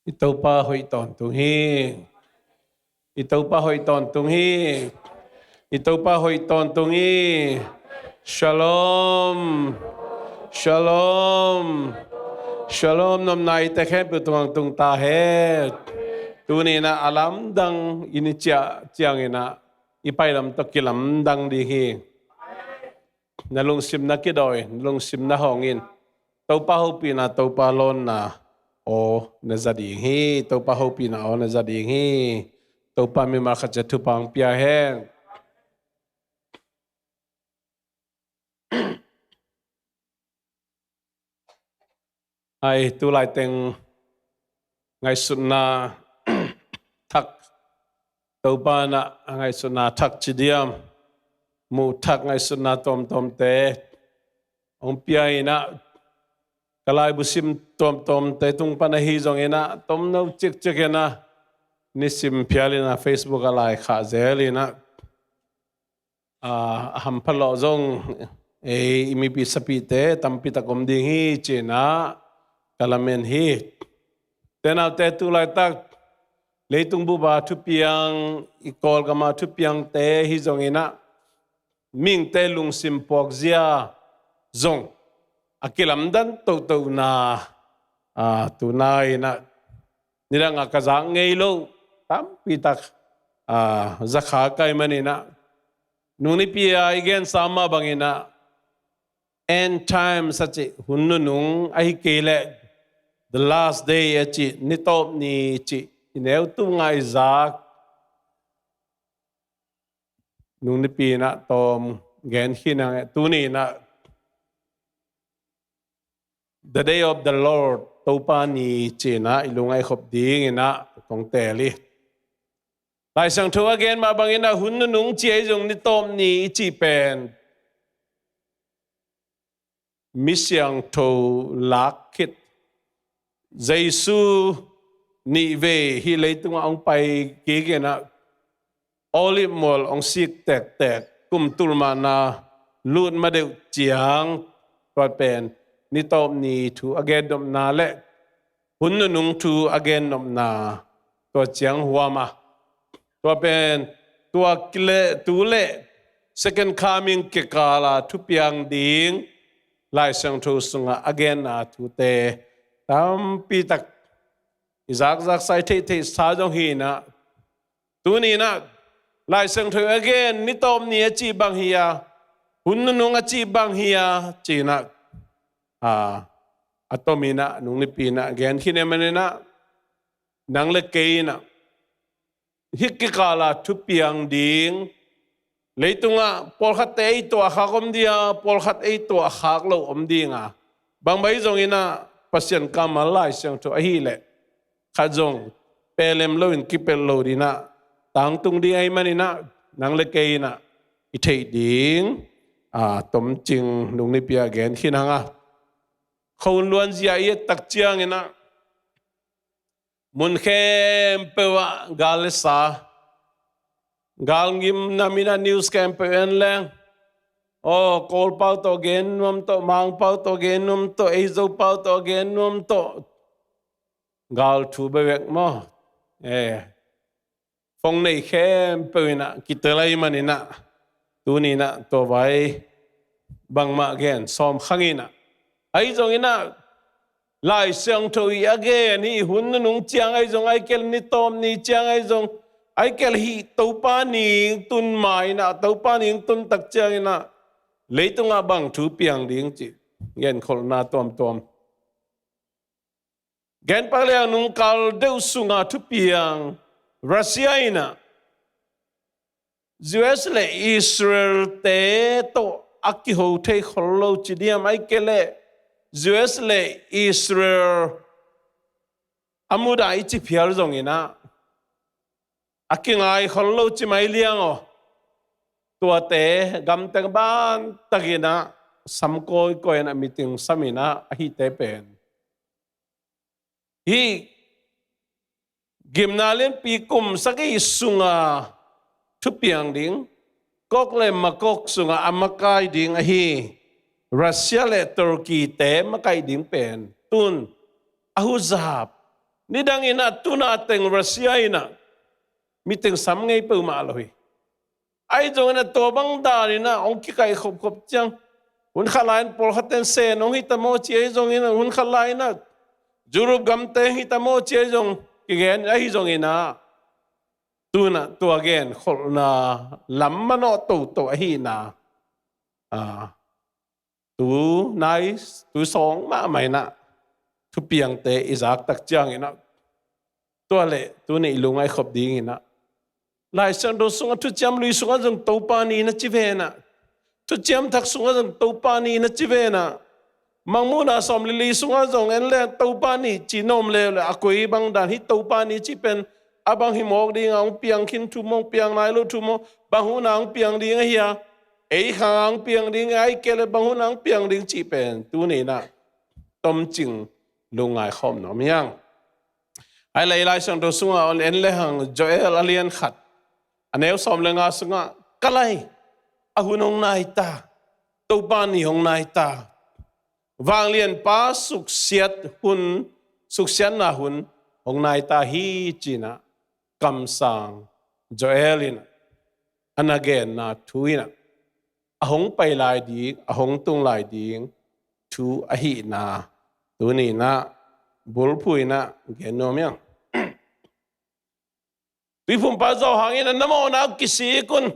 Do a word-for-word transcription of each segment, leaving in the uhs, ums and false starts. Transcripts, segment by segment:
I Topa hoih tawntung hi. I Topa hoih tawntung hi. I Topa hoih tawntung hi. Shalom. Shalom. Shalom. Nopna i te khempeuh tungah tung ta hen. Tuni in ah a lamdang in i ciah ciangin ah i pai lam tawh kilamdang ding hi. Na lungsim na kidawi, na lungsim na hong in. Topa hopihna, Topa lawnna aw na za ding hi. Topa hopihna aw na za ding hi. Topa mimal khat ciat thupha hong pia hen. Ai, tu laiteng ngaihsutna thak, Topa in ah ngaihsutna thak ci diam, muh thak ngaihsutna tuamtuamte hong pia in ah, ka laibu sim tuamtuamte tung pan ahi zongin ah, tomno cikcik in ah, nisim phial in ah, Facebook ah lai khah zel in ah, a hampha lawh zong ei i mipi sapite tampi tak om ding hi ci-in ah ka lamen hi. Te naute, tu laitak leitung bup a thupiang, i Kawlgam a thupiangte hi zongin ah, mihingte lungsim puakzia zong a kilamdan tohtohna, a, tu-in ah nidang a ka zak ngei lo tampi tak, a, za kha ka hih manin ah, nung nipi a i gensa mah bangin ah, end times a cih, hun nunung, ahih kei leh the last day a cih, ni tawp ni cih, i neu tung a i zak nung nipi in ah tawm gen khin hang e. Tuni in ah the day of the Lord, Topa ni ci-in ah i lungngaih khop dingin ah kong teel hi. Lai Siangtho a gen mah bangin ah, hun nunung ci ahi zong ni tawp ni i cih pen mi siangtho lak khit, Jesu nih vei hih leitungah hong pai kik in ah, Olive mual hong sik tektek, kum tul mahna lut ma deuh ciang, tua pen ni tawp ni thu a gennopna le hun nunung thu a gennopna, tua ciang huam a, tua pen, tua kile, tu le second coming kikal a thupiang ding Lai Siangtho sungah a genna thute tampi tak i zakzak sa, i theihtheih sa zong hi in ah, tuni in ah Lai Siangtho a gen ni tawp ni a cih bang hi a, hun nunung a cih bang hi a, ci-in ah, a, a tom in ah, nung nipi in ah gen khin e. Manin ah, nang le kei in ah hih kikal a thupiang ding, leitungah pawlkhatte ei tuah khak om ding a, pawlkhat ei tuah khak lo om ding a, bangbang hi zongin ah Pasian kammal Lai Siangtho ahih leh khat zong pelem loin kipelh lo ding in ah tangtung ding ahih manin ah, nang le kei in ah i theih ding, a, tomcing nung nipi a gen khin hang a, khuahun luanzia i et tak ciangin ah, mun khempeuh ah gal le sa, gal ngim nam in ah, news khempeuh en leng, aw, Kawlpau tawh gen nuam tawh, Mangpau tawh gen nuam tawh, ei Zopau tawh gen nuam tawh, gal thu bek bek maw. Eh, phone nei khempeuh in ah kitel ahih manin ah, tuni in ah tua vai bangmah gen sawm kha ing ah. Ahi zongin ah Lai Siangtho i a gen hih hun nunung ciang ahi zong, ahih kei leh ni tawp ni ciang ahi zong, ahih kei leh hih Topa ni tun ma in ah, Topa ni tun tak ciangin ah leitungah bang thu piang ding cih genkholhna tuamtuam. Gen pak leng, nung kal deuh sunga thupiang, Russia in ah U S le Israel te tawh a kiho thei khol lo ci diam, ahih kei leh U S le Israel a mudah i ci phial zongin ah a kingai khol lo ci mai liang aw. Tuate gamteng bantakin ah sam kawikawi in ah meeting sam in ah, ahite pen hih gimna lianpi kum sagih sunga thupiang ding, Gog le Magog sunga a makai ding ahi Russia le Turkey te makai ding pen tun a huzap Nidang in ah tuna teng Russia in ah mi teng sam ngei peuhmah lo hi. Ahi zongin ah tua bang dan in ah hong kikaih khopkhop ciang, hun khat lai-in pawlkhat ten Sen hong hi ta maw ci ahi zongin ah, hun khat lai-in ah Europe gamte hong hi ta maw ci ahi zong kigen, ahi zongin ah tuna tua genkholhna lam manawh toto ahihna, ah, tu nai, tu sawng mahmah in ah thupiangte i zak tak ciangin ah, tua leh tuni i lungngaih khop dingin ah, Lai Siangtho sungah, Thuciam Lui sungah zong Topa ni na ci ve in ah, Thuciam Thak sungah zong Topa ni na ci ve in ah, Mangmuhna sawm le li sungah zong en leng Topa ni ci na om leuleu, a koi bang dan hi, Topa ni cih pen a bang hi mawk ding a, hong piang khin thu maw, hong piang nai lo thu maw, bang hun a hong piang ding ahi a, ei khang a hong piang ding, ahih kei leh bang hun a hong piang ding cih pen tuni in ah tomcing lungngai khawm nuam hi hang. Ahih leh Lai Siangtho sungah hong en lehang, Joel a lian khat, a neu sawm le nga sungah, ka lai, a hun hong nai ta, Topa ni hong nai ta, Vanglianpa suksiat hun, suksiatna hun hong nai ta hi ci in ah kamsang Joel in a na genna thu in ah, a hong pai lai ding, a hong tung lai ding thu ahihna tuni in ah bulphuh in ah gen nuam hi hang. Tuiphumpa Johan in ah, na mawhna uh kisik un,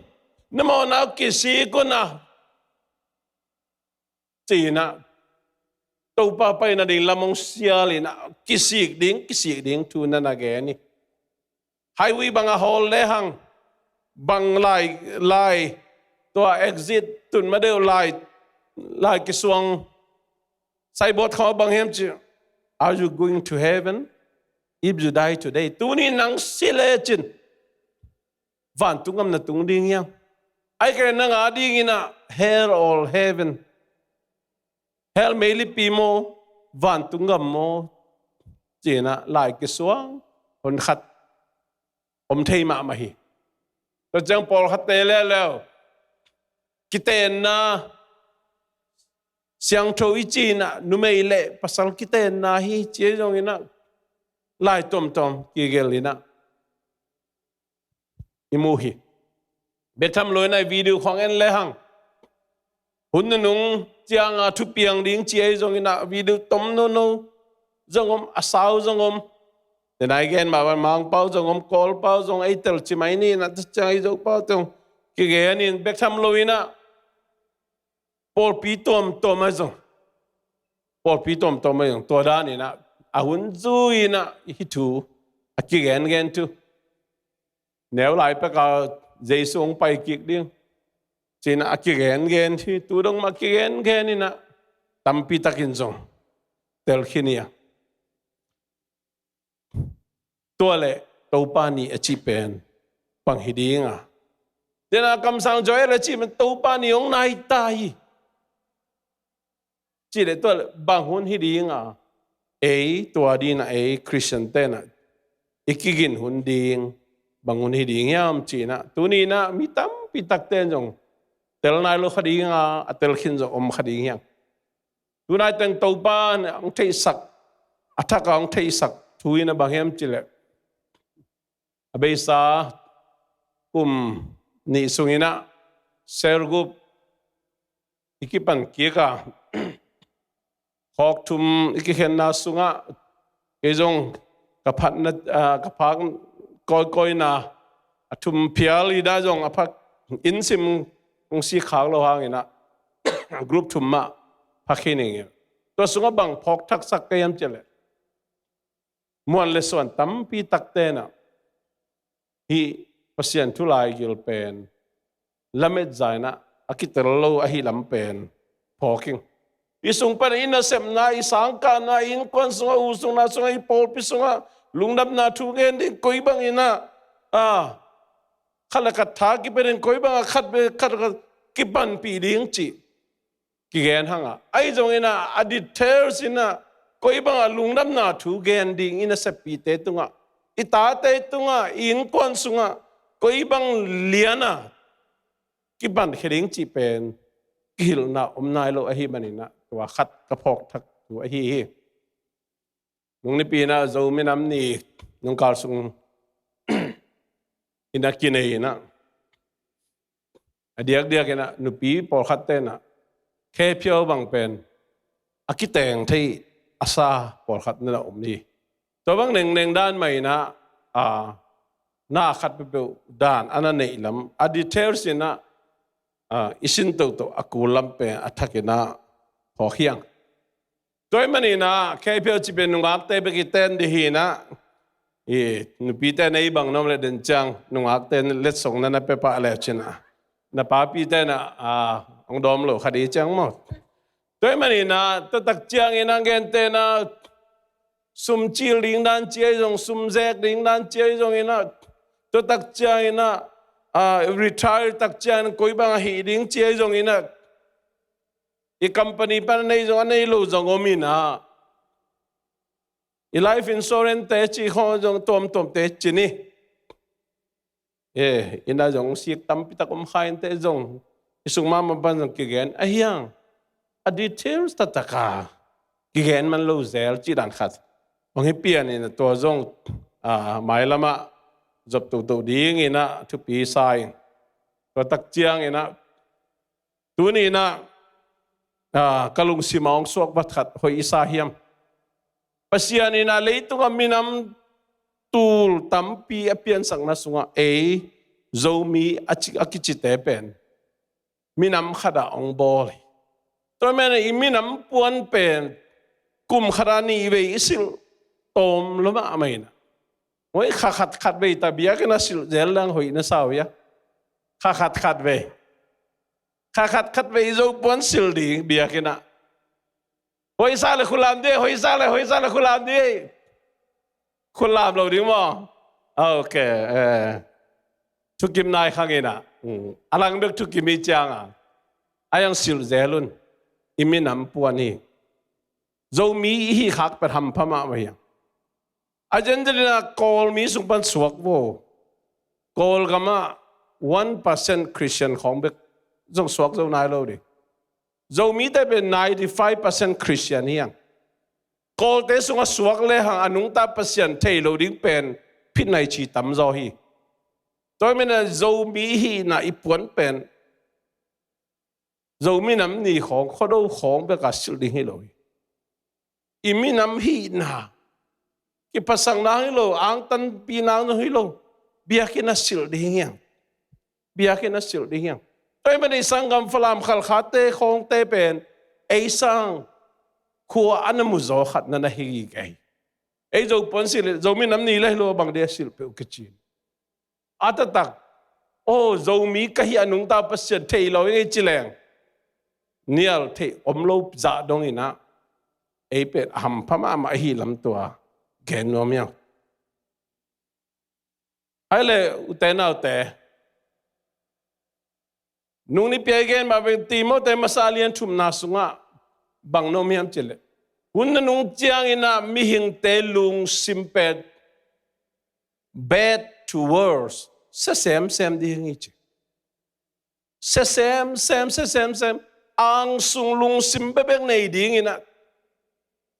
na mawhna uh kisik un a, ci in ah Topa paina ding lam hong sial in ah, kisik ding, kisik ding thu na na gen hi. Highway bang a hawl lehang, bang lai, lai, tua exit tun ma deuh lai, lai kisuang signboard khawng bang hiam cih, are you going to heaven if you die today? Tuni nang si lecin vantung gam na tung ding hiam? Ahih kei leh nang a dingin ah hell or heaven, hell meilipi maw, vantung gam maw, ci in ah lai kisuang honkhat om thei mahmah hi. Tua ciang pawlkhatte leuleu kitenna siangtho i ci in ah, numei le pasal kitenna hi ci ahi zongin ah lai tuamtuam kigelh in ah i mu hi. Bek tham lo in ah video khawng en lehang, hun nunung ciang a thupiang ding ci ahi zongin ah video tom nono zong om, a sau zong om. Denai gen mah bang Mangpau zong om, Kawlpau zong, ei tel ci mai ni in ah, tua ciang ei Zopau teng kigen in, bek tham lo in ah pawlpi tuamtuam ah zong, pawlpi tuamtuam ah zong tua dan in ah, a hun zui in ah hih thu a kigengen thu, neu lai pek a Jesu hong pai kik ding ci in ah a kigengen hi. Tu dong mah kigengen in ah tampi takin zong tel khin hi a. Tua leh Topa ni a cih pen bang hi ding a? Tua in ah kamsang Joel a cih pen Topa ni hong nai ta hi. Cih leh tua leh bang hun hi ding a? Ei, tua ding a ei Khristian te in ah i kigin hun ding bang hun hi ding hiam cih in ah, tuni in ah mi tampi takte in zong tel nai lo kha ding a, a tel khin zong om kha ding hi hang. Tunai teng Topa in hong theihsak, a thak a hong theihsak thu in ah bang hiam cih leh, a beisa kum nih sung in ah cell group i kipan kik a, khawk thum i kikhenna sungah kei zong ka phatna, ah, ka phak kawikawina a thum phial hi dah zong, a phak inn sim kong sik khak lo hang in ah group thum mah phak hi ning. Tua sungah bang phawk thaksak ka hiam cih leh, muan le suan tampi takte in ah hih Pasian thu laigil pen lamet za in ah a kitel lo ahih lam pen phawk ing. I sung pan i nasepna, i sangkahna, i innkuan sungah, u sungah, na sungah, i pawlpi sungah lungdamna thu gen ding, koi bang in ah, ah, khat le khat tha kipia ding, koi bang a khat le khat kipanpih ding cih kigen hang a, ahi zongin ah a details in ah koi bang a lungdamna thu gen ding i naseppite tungah, i tate tungah, i innkuan sungah koi bang lian a kipankhia ding cih pen kihilhna om nai lo ahih manin ah tua khat ka phawk thak thu ahi hi. Nung nipi inah Zo minam ni nungkal sung inah kinei inah, a diakdiak inah nupi pawlkhatte inah khe phiau bang pen a kiteng thei a sa pawlkhat na om hi. Tua bang nengneng dan mah inah, a, na khat peuhpeuh dan a na neih lam a details inah, a, i sin toto a kul lam pen a thak inah phawk hiang. Tua ahih man inah khe phiau cih pen nungakte bek i ten dih hi inah, i nupite na i bang na om le den ciang nungakte letsong na na pia pah le cin ah, na papite inah, a, hong dawm lo kha dih ciang maw. Tua ahih man inah tua tak ciang inah gente inah sum cil ding dan ci ahi zong, sum zek ding dan ci ahi zong inah, tua tak ciang inah, a, retire tak ciang inah koi bang a hih ding ci ahi zong inah, i company pan a nei zong a nei lo zong om inah, i life insurance te cih khawng zong tuamtuamte ci ni. E, inah zong sik tampi tak om kha inteh zong i sung mahmah pan zong kigen ahi hiang. A details taktak a kigen man lo zel cih dan khat hong hi pian inah tua zong, a, mailam ah zop toto ding inah thupi sa ing. Tua tak ciang inah tuni inah, a, ka lungsim a hong suak vat khat hoih i sa hiam? Pasian inah leitung a minam tul tampi a piansakna sungah ei Zomi a ci, a kicite pen minam khat ah hong bawl hi. Tua ahih man inah i minam puan pen kum khat ah nih vei i silh tawm lua mahmah inah, hoih, kha khat khat vei ta biakinn ah silh zel lang hoih na sa uh hia? Kha khat khat vei. Kha khat khat vei Zo puan silh ding biakinn ah. Hoih sa le khulam dih, hoih sa le, hoih sa le khulam dih. Khulam lo ding maw? Ok, eh. Thukim nai khang inah. Mm. A lang bek thukim hi ciang a, a hiang silh zel un. I minam puan hi. Zomi i hih khak pen hampha mahmah hiang. A zenzen inah Kawlmi sung pan suak vo. Kawlgam ah one percent Christian khawng bek zong suak zo nai lo ding. Zomite pen ninety five percent Christian hiang. Kawlte sungah suak lehang a nungta Pasian thei lo ding pen phitna i ci tamzaw hi. Tua ahih man inah Zomi hihna i puan pen Zo minam ni khawng, Khuado khawng bek a silh ding hi lo hi. I minam hihna, kiphatsakna hi lo, angtanpihna zong hi lo, biakinn ah silh ding hiang. Biakinn ah silh ding hiang. Tua ahih man inah i sanggam Falam Khalkhate khawngte pen ei sang khua a na muzaw khat na na hi gige hi. Ei Zo puan silh, Zo minam ni le hi lo, bang dia silh peuh kici. A taktak, aw, Zomi ka hih a nungta Pasian thei lo ing ei ci leng, nial theih om lo zah dong inah ei pen a hampha mahmah ahi lam tua gen nuam hiang. Ahih leh ute naute, nung nipi a i gen mah bang Timote masa a lian thumna sungah bang na om hiam cih leh, hun nanung ciang inah mihingte lungsim pen bad to worse, sia semsem ding hi ci. Sia semsem, sia semsem. Angsung lungsim bekbek nei ding inah,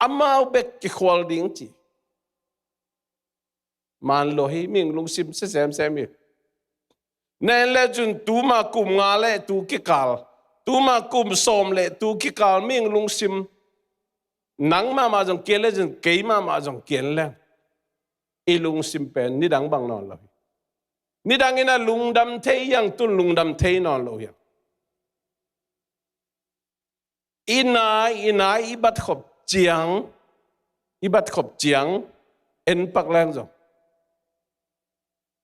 amau bek kikhual ding ci. Man lua hi, mihing lungsim sia semsem hi. Na en le cun tuma kum nga le tu kikal, tuma kum sawm le tu kikal mihing lungsim, nang mahmah zong kien le cun kei mahmah zong kien le, i lungsim pen nidang bang nawn lo hi. Nidang inah lungdam thei hiang, tun lungdam thei nawn lo hiang. I nai, i nai i bat khop ciang, i bat khop ciang en pak leng zong,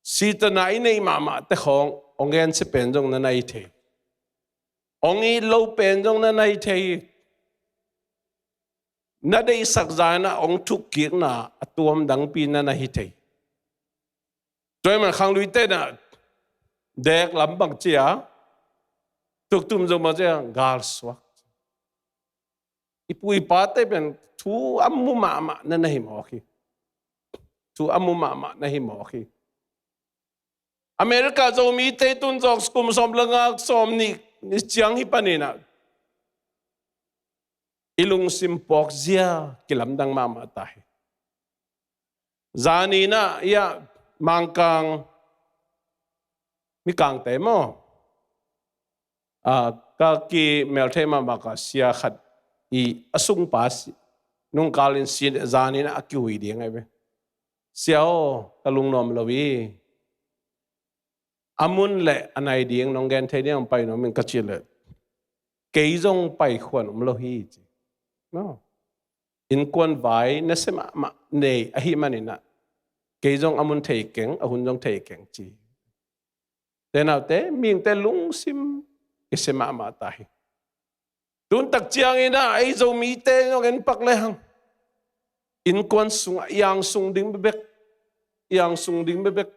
sitana i neih mahmahte khawng hong gensia pen zong na na hi thei. Hong it lo pen zong na na hi thei. Na deihsak zah inah hong thukkikna a tuam dangpi na na hi thei. Tua ahih man khangluite inah dek lam bang ci a, tuktum zo mah ci a, galsuak. I pu i pate pen thu a mu mahmah na na hi mawk hi. Thu a mu mahmah na hi mawk hi. America Zomite tun zawk kum sawm le nga, sawm nih ni ciang hi pan inah i lungsim pawkzia kilamdang mahmah ta hi. Zaninah ia Mangkang, Mikangte maw, a, ka kimelthei mahmah ka sia khat i a sungpa si, nungkalin si zaninah a kihui ding ahi ve. Sia aw, ka lungnuam lo hi. A mun le a nai ding nong gen thei ding hong pai nuam ing ka cih leh, kei zong pai khuan om lo hi ci. No. Innkuan vai nasia mahmah nei ahih maninah kei zong a mun thei keng, a hun zong thei keng ci. Te naute, mihingte lungsim i sia mahmah ta hi. Tun tak cianginah ei Zomite zong en pak lehang, innkuan sungah iang sung ding bebek, iang sung ding bebek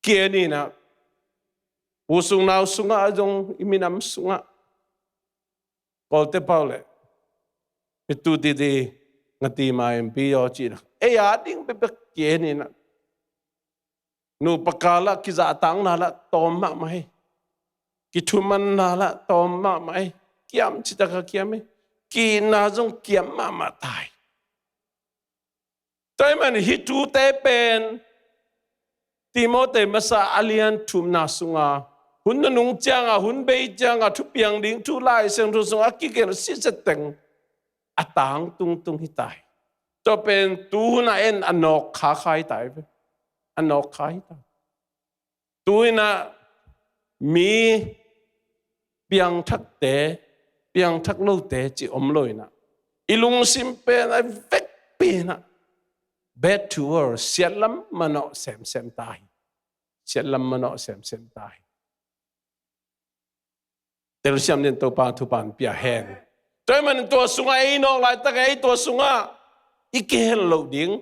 kieninah, u sung nau sungah zong, i minam sungah, Kawlte pau le, i tu titi ngati ma in pi yaw cihna ei a ding bebek kieninah, nupa kalah kizahtakna lah tawm mahmah hi. Kithumanna lah tawm mahmah hi. Kiam citaka kiam hi. Ki-itna zong kiam mahmah ta hi. Tua ahih manin hih thute pen Timote masa a lian thumna sunga, hun nunung cianga, hun bei cianga thupiang ding thu Lai Siangtho sunga a kigen sitset teng a tang tungtung hi ta hi. Tua pen tuhuna en a nawk khakha hi ta hi ve. A nawk kha hi ta. Tuinah mi piangthakte, piangthak lote ci om loinah, i lungsim pen a vekpi inah back to world, siatlam manawh semsem ta hi. Siatlam manawh semsem ta hi. Telsiam din Topa thupha pia hen. Tua ahih manin tua sungah ei nawk laitak ei tua sungah i kihel loh ding.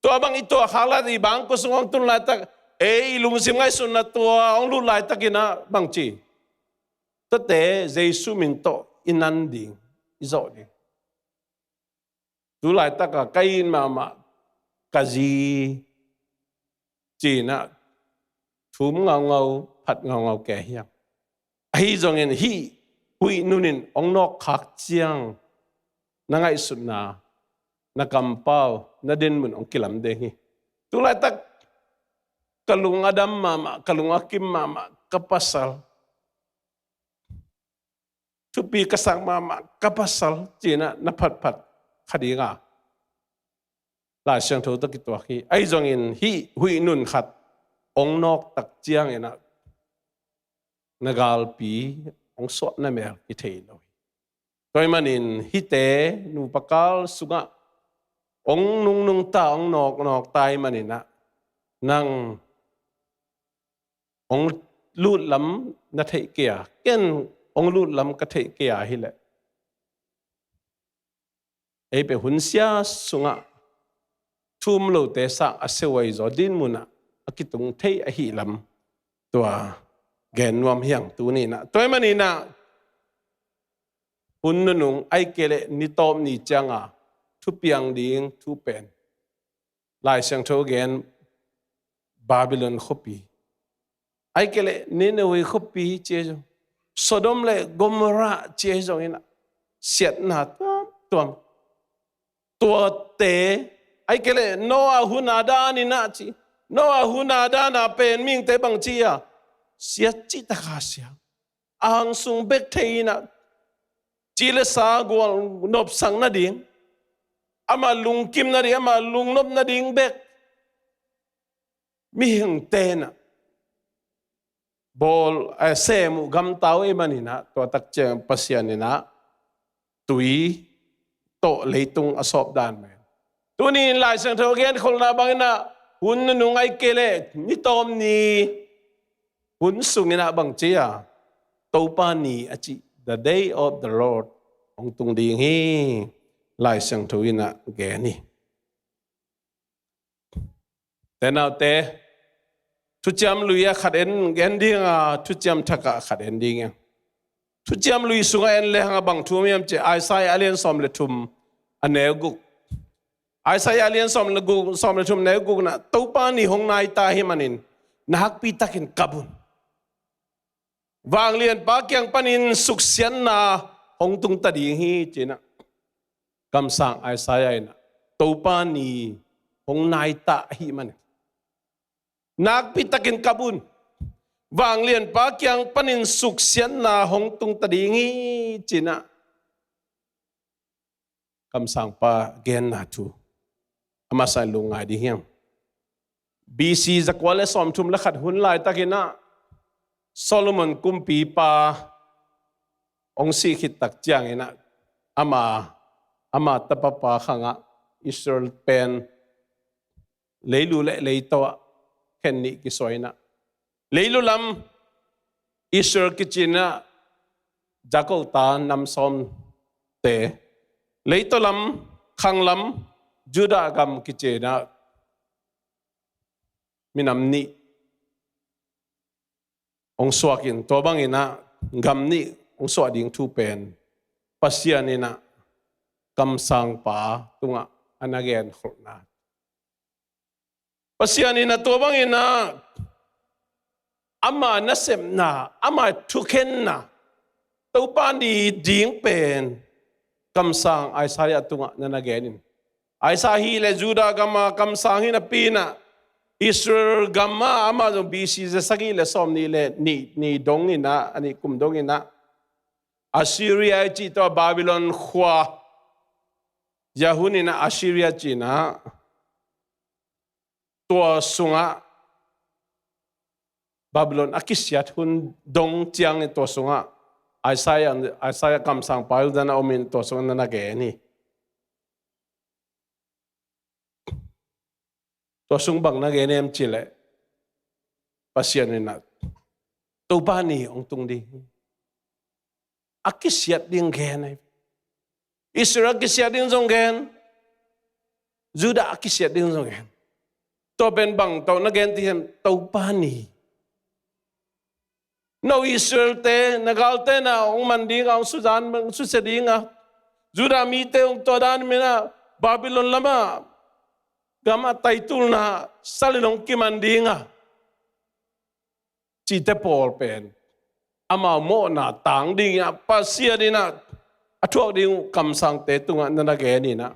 Tua bang i tuah khak laitak, i bangkua sungah hong tun laitak, ei i lungsim ngaihsutna tua hong lut laitakinah bangci, tuate Jesu min tawh i nan ding, i zawh ding. Tu laitaka ka it mahmah ka zi cinah thum ngaungau, phat ngaungau kei hiam? Ahi zongin hih huih nunin hong nawkkhak ciang na ngaihsutna, na kampau, na dinmun hong kilam ding hi. Tu laitak ka lung a dam mahmah, ka lung a kim mahmah ka pasal, thupi ka sak mahmah ka pasal cinah na phatphat kha dinga Lai Siangtho tawh kituak hi. Ahi zongin hih huih nun khat hong nawktak cianginah na galpi hong suah na mel kithei lo hi. Tua ahih manin hihte nupa kal sungah hong nungnungta, hong nawknawkta ahih maninah nang hong lutlam na theih kei a, ken hong lutlam ka theih kei a hileh, ei peh hun sia sungah thu um lote sang a sia huai zaw dinmunah a kitung thei ahihlam tua gen nuam hi hang tuninah. Tua ahih maninah hun nunung ahih kei leh ni tawp ni cianga thupiang ding thu pen Lai Siangtho gen Babylon khuapi, ahih kei leh Nineveh khuapi ci ahi zong, Sodom le Gomorrah ci ahi zonginah siatna tuamtuam. Tuate, ahih kei leh Noah huna daninah ci, Noah huna dana pen mihingte bangci a siat cihtakha sia, angsung bek thei inah ci le sa gual nopsak nading, amah lungkim nading, amah lungnop nading bek mihingte inah bawl, eh, sem uh gamta uh ahih maninah, tua tak ciang Pasian inah tui tawh leitung a sawp dan mah. Tuni in Lai Siangtho a genkholhna banginah hun nunung ahih kei leh ni tawp ni hun sunginah bangci a, Topa ni a cih, the day of the Lord hong tung ding hi. Lai Siangtho inah gen hi. Te naute, Thuciam Lui ah khat en, en ding a, Thuciam Thak ah khat en ding a. Thuciam Lui sungah en lehang a bang thu om hiam cih leh Isaiah a lian sawm le thum, a neu guk. Isaiah a lian sawm le guk, sawm le thum, neu gukna, Topa ni hong nai ta ahih manin na hakpi takin kap un. Vanglianpa kiang panin suksiatna hong tung ta ding hi cinah kamsang Isaiah inah Topa ni hong naita ahih manin, nakpi takin kap un. Vanglianpa kiang panin suksiatna hong tung ta ding hi, ci-in ah kamsangpa genna thu a masa in lungngai ding hiam? B C zakua le sawmthum le khat hun laitakin ah Solomon kumpipa hong sih khit tak ciangin ah ama, ama tapapa khangah Israel pen leilu le leitaw ah khen nih kisuah in ah, leilu lam Israel kici-in ah Jakob ta nam sawmte, leitaw lam, khang lam Judah gam kici-in ah minam nih hong suakin, tua bangin ah gam nih hong suah ding thu pen Pasian in ah kamsangpa tungah a na genkholhna. Pasian in ah tua bangin ah ama nasepna, ama thukhenna, Topa ni ding pen kamsang Isaiah tungah na na gen in. Isaiah hi le Judah gam a kamsang hi napi-in ah Israel gam ah amah zong B C za sagih le sawmnih le nih ni dongin ah, a nih kum dongin ah Assyria i cih tawh Babylon khua, zia hun in ah Assyria ci-in ah tua sungah Babylon a kisiat hun dong ciangin tua sungah Isaiah, Isaiah kamsangpa i zan a om in tua sungah na na gen hi. Tua sung bang na gen hiam cih leh Pasian in ah Topa ni hong tung ding hi. A kisiat ding gen hi. Israel a kisiat ding zong gen, Judah a kisiat ding zong gen. Tua pen bang tawh na gen ding hiam? Topa ni. No Israel-te, na galte na hong man ding a, hong suzan, hong susia ding a, Judah mite hong tua dan in ah Babylon lamah gam a taitulna sal in hong kiman ding a, cihte pawl pen amau mawhna tang dingin ah Pasian in ah a thuak ding uh kamsangte tungah na na gen in ah,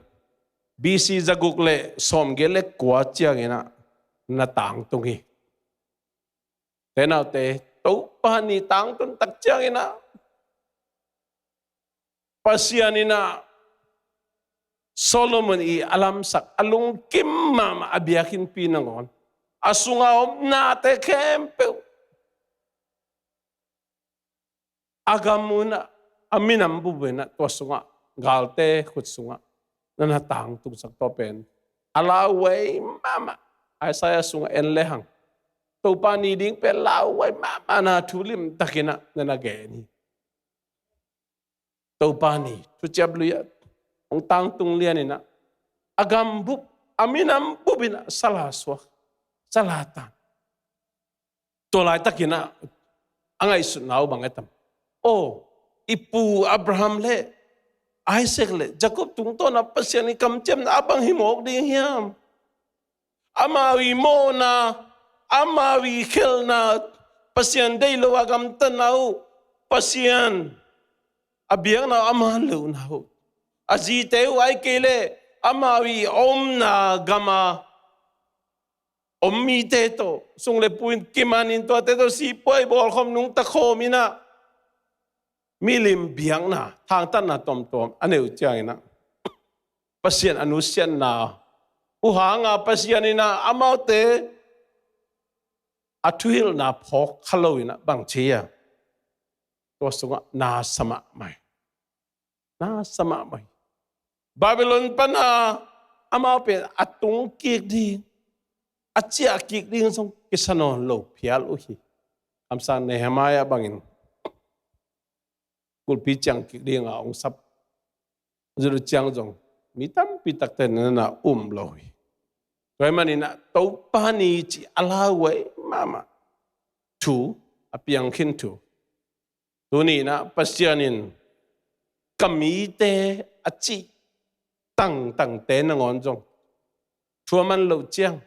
B C zaguk le sawmgiat le kua ciangin ah na tangtung hi. Te naute, Topa ni tangtun tak ciangin ah Pasian in ah Solomon i a lamsak, a lungkim mahmah a biakinnpi nangawn, a sunga omnate khempeuh, a gam un ah, a minam bup un ah, tua sungah galte khut sungah na na tangtungsak, tua pen a lauhuai mahmah. Isaiah sungah en lehang Topa ni ding pen lauhuai mahmahna thu limtakin ah na na gen hi. Topa ni thuciap lui-ah hong tangtung lianin ah, a gam bup, a minam bup in ah sala suak, sala tan. Tua laitakin ah a ngaihsutna uh bang e tam? Aw, i pu Abraham le Isaac le Jacob tungtawn ah Pasian i kamciamna a bang hi mawk ding hiam? Amau i mawhna, amau i khelhna, Pasian deih lo a gamtatna uh, Pasian a biakna uh a man lohna uh, a zite uh ahih kei leh amau i omna gam a om mite tawh, sung le pu in kiman in, tuate tawh sipuai bawlkhawm, nungta khawm in ah, milim biakna, thangtatna tuamtuam a neih uh ciangin ah, Pasian a nusiatna uh hang a Pasian in ah amaute a thuhilhna phawk kha lo in ah bang ci hiam? Tua sungah na sa mahmah hi. Na sa mahmah hi. Babylon pan a amau pen a tung kik ding, a ciah kik ding zong kisa nawn lo phial uh hi. Kamsang Nehemiah bangin kulhpi ciang kik ding a hong sap, zut uh ciang zong mi tampi takte na na um lo hi. Tua ahih manin ah Topa ni cih a lauhuai mahmah thu, a piang khin thu. Tuni in ah Pasian in ka mite a cih tangtangte nangawn zong thu a man loh ciang,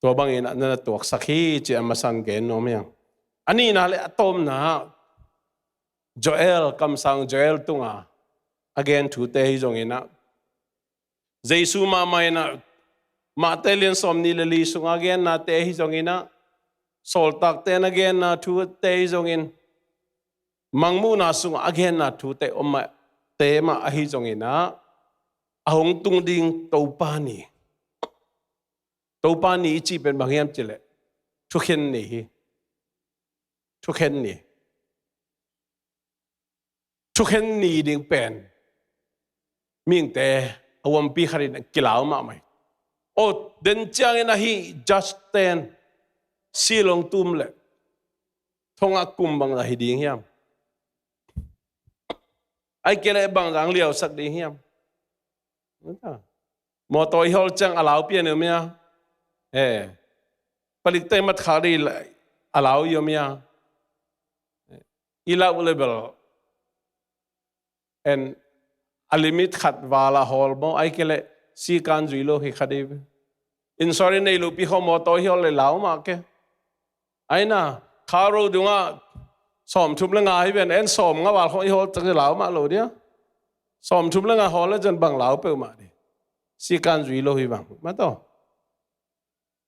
tua bangin ah na na tuaksak hi, ci a masa in gen nuam hi hang. A nihna le a tawpna ah Joel, kamsang Joel tunga a gen thute hi zongin ah, Jesu mahmah in ah Mate lian sawm nih le li sungah a gennate ahi zongin ah, sawltakte na genna thute ahi zongin, mangmuhna sungah a genna thute om mah, te mah ahi zongin ah, a hong tung ding Topa ni. Topa ni i cih pen bang hiam cih leh thukhen ni hi. Thukhen ni. Thukhen ni ding pen mihingte a uampi khat in a kilau mahmah hi. O, den ciangin ahi judge ten silong tum le thongah kum bang ahi ding hiam? Ai kei le bang zang liausak ding hiam? Mawtaw i hawl ciang a lau pian i om ia? Eh. Palikte mat khak dih a lau i om ia? I lau level en a limit khat val a hawl maw, ai kei le sikan zui lo hi kha dih. Insurance nei lo pi kho mawtaw i hawl le lau mah ke. Aina, kha ro dungah sawm thum le nga hi ven, en sawm nga val khong i hawl tak lau mah lo dia. Sawm thum le nga hawl le zan bang lau peuh mah di. Sikan zui lo hi bang. Mawtaw.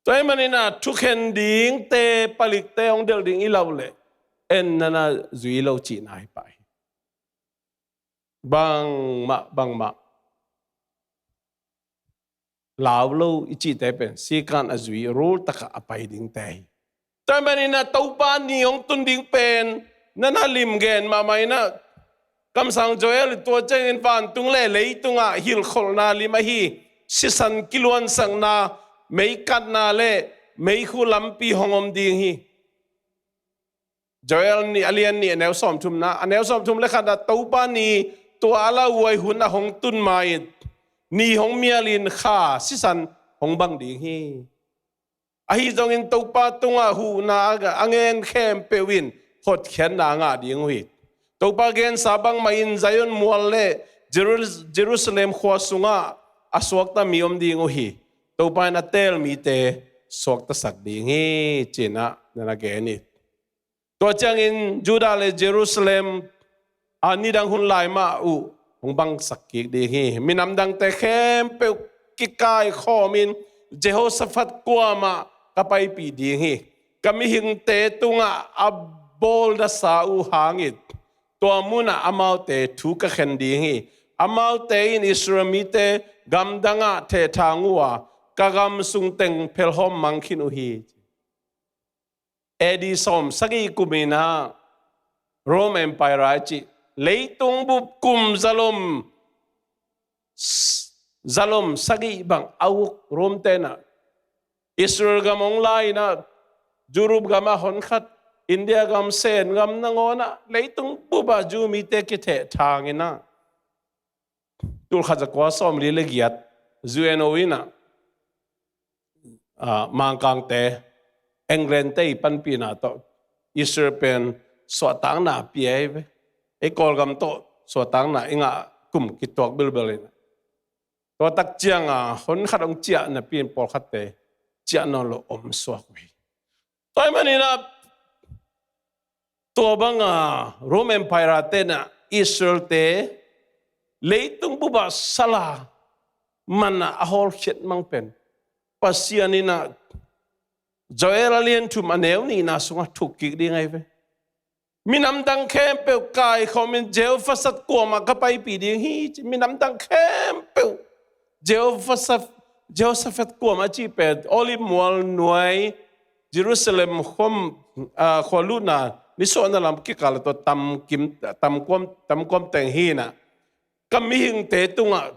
Tua hi manin ah thukhen dingte, palikte hong delh ding i lau le en nana zui lo cihna hi pah hi. Bangmah, bangmah lau lo i cihte pen sikan a zui rul takah a pai dingte hi. Tua hi manin ah Topa ni hong tun ding pen nana lim gen mahmah in ah, kamsang Joel in tua ciangin vantung le leitungah hilhkholhna lim ahi sisan kiluansakna, meikatna le meikhu lampi hong om ding hi. Joel nih, a lian nih, a neu sawm thumna, a neu sawm thum le khatna, Topa ni tua a lauhuai hun a hong tun ma-in ni hong mialin kha sisan hong bang ding hi. Ahi zongin Topa tungah huhna a ngen khempeuh in hotkhiatna a ngah ding uh hi. Topa gensa bangmah in Zion mual le Jerus-, Jerusalem khua sungah a suakta mi om ding uh hi. Topa in a teel mite suaktasak ding hi, ci-in ah nana gen hi. Tua ciangin Judah le Jerusalem a nidang hun lai mah uh hong bangsak kik ding hi. Minam dangte khempeuh kikaikhawmin Jehoshaphat kuamah ka paipih ding hi. Ka mihingte tungah a bawlnasa uh hangin tua munah amaute thu ka khen ding hi. Amaute in Israel mite gamdangah thehthang uh a, ka gam sungteng phelhawm mang khin uh hi. A D sawm sagih kumin ah Rome Empire a cih leitung bup kum zalom, zalom sagih bang a uk Rome tenah Israel gam hong la-in ah Europe gamah honkhat, India gam, Sen gam nangawnah leitung bupah Jew mite kithehthang in ah tulkhat zakua sawmli le giat U N O in ah, ah, Mangkangte, England te i panpihna tawh Israel pen suahtakna pia hi ve. Ei Kawlgam tawh suahtakna i ngah kum kituak bilbel in. Tua tak cianga honkhat hong ciah napi in pawlkhatte ciah nawn lo om suak uh hi. Tua hi manin ah tua banga Rome Empire tenah Israel te leitung bupah sala manah a hawlkhiat mang pen Pasian in ah Joel a lian thum a neu nihna sungah thuk kik ding ahi ve. Minam dang khempeuh kaikhawmin Jehoshaphat kuamah ka paipih ding hi, ci. Minam dang khempeuh Jehoshaphat, Jehoshaphat kuamah cih pen Olive mual nuai Jerusalem khom, ah, khua lutna nisuahna lam kikal tawh tamkim, tamkuam, tamkuam teng hi in ah ka mihingte tungah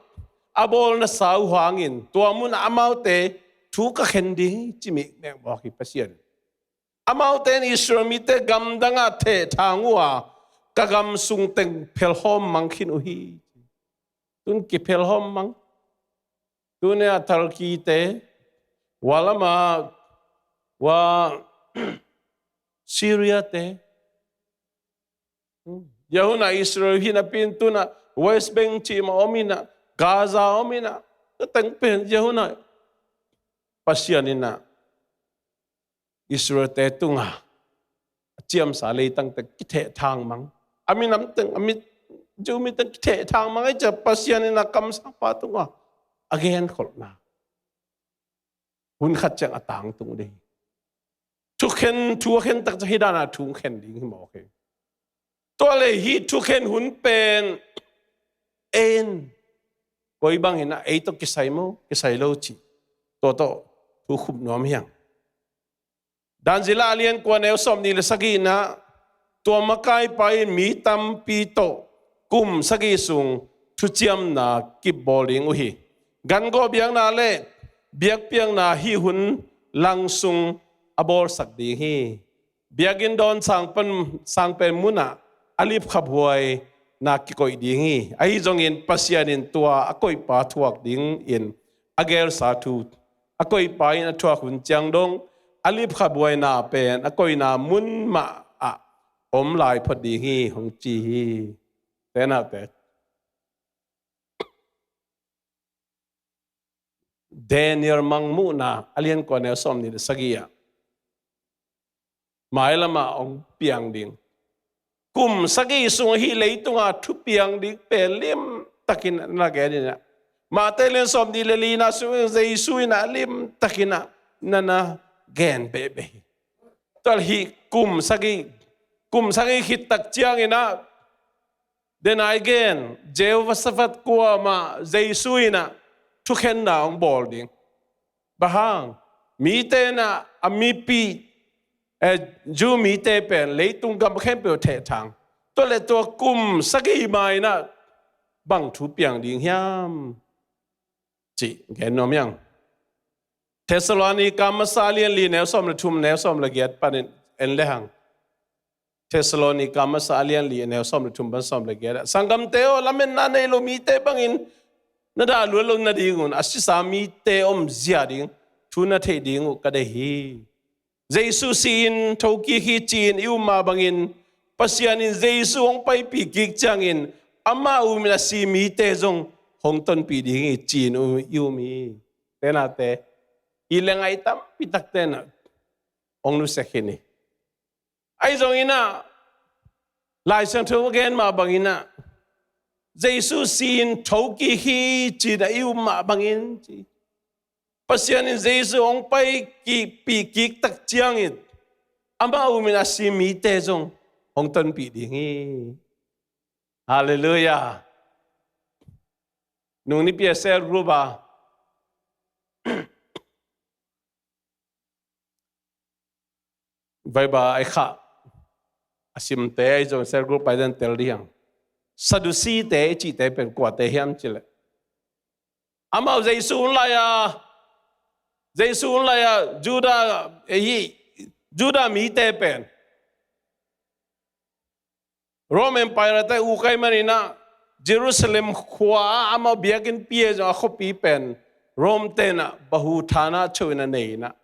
a bawlnasa uh hangin tua munah amaute thu ka khen ding hi, ci mekmekmawk hi Pasian. Amaute in Israel mite gamdangah thehthang uh a, ka gam sungteng phelhawm mang khin uh hi. Tun kiphelhawm mang. Tun a Turkey te, wa lama, wa Syria te. Yahuna Israel hi napi in tuna West Bank cih mah om in ah, Gaza om in ah, tua teng pen Yahuna Pasian in ah Israel te tunga a ciamsa leitang teng kithehthang mang. A minam teng, a mi, Jew mi teng kithehthang mang, ei cia Pasian in a kamsangpa tunga a genkholhna hun khat ciang a tangtung ding hi. Thukhen, thu a khen tak ciang hih dana thu khen ding hi mawk hi. Tua leh hih thukhen hun pen ei in koi bang hi na, ei tawh kisai maw, kisai lo cih tua tawh thu khup nuam hi hang. Daniel a lian kua neu sawmnih le sagihna, tua makaipa in mi tampi tawh kum sagih sung thuciamna kipbawl ding uh hi. Gangawh biakna le biakpiakna hih hun lang sung a bawlsak ding hi. Biakinn dawn sang pen, sang pen munah a lipkhabuaina kikoih ding hi. Ahi zongin Pasian in tua a koihpa thuak dingin a geelsa thu, a koihpa in a thuak hun ciang dong a lipkhabuaina pen a koihna mun mah ah om lai phot ding hi, hong ci hi. Tenate Daniel mangmuhna a lian kua neu sawmnih le sagih ah mailamah hong piang ding, kum sagih sung hih leitunga thupiang ding pen limtakin na gen in ah, Mate lian sawmnih le lina sung Jesu in ah limtakin ah na na gen behbeh hi. Tua hih kum sagih, kum sagih khit tak ciangin ah, denai gen, Jehoshaphat kuamah Jesu in ah thukhenna hong bawl ding. Bang hang, mite in ah a mipi, eh, Jew mite pen leitung gam khempeuh thehthang. Tua leh tua kum sagih ma in ah bang thu piang ding hiam cih gen nuam hi hang. Thessalonika masa a lian li neu sawm le thum, neu sawm le giat panin en le hang. Thessalonika masa a lian li neu sawm le thum pan sawm le giat ah, sanggamte aw, lametna nei lo mite bangin na dah luat lo nadingun a sisa mite omzia ding thu na theih ding uh ka deih hi. Jesu si-in thokik hi ci-in i um mah bangin Pasian in Jesu hong paipih kik ciangin amah um in a si mite zong hong tonpih ding hi ci-in um, i um hi. Tenate, i leng a i tampi takte in ah hong nusia khin hi. Ahi zongin ah Lai Siangtho a gen mah bangin ah Jesu si-in thokik hi ci-in ah i um mah bangin ci, Pasian in Jesu hong paipih kik tak ciangin amah um in a si mite zong hong tonpih ding hi. Halleluiah. Nung nipi a cell group ah Bible a i khah a simte, ahi zong cell group a i den tel dih hang. Sadduceete i cihte pen kuate hiam cih leh, amau Jesu hun lai-a, Jesu hun lai-a Judah, eh, hi, Judah mite pen Rome Empire te uk ahih manin ah Jerusalem khua ah amau biakinnpi ahi zong a khuapi pen Rome te in ah bahu thana cheu in a nei in ah,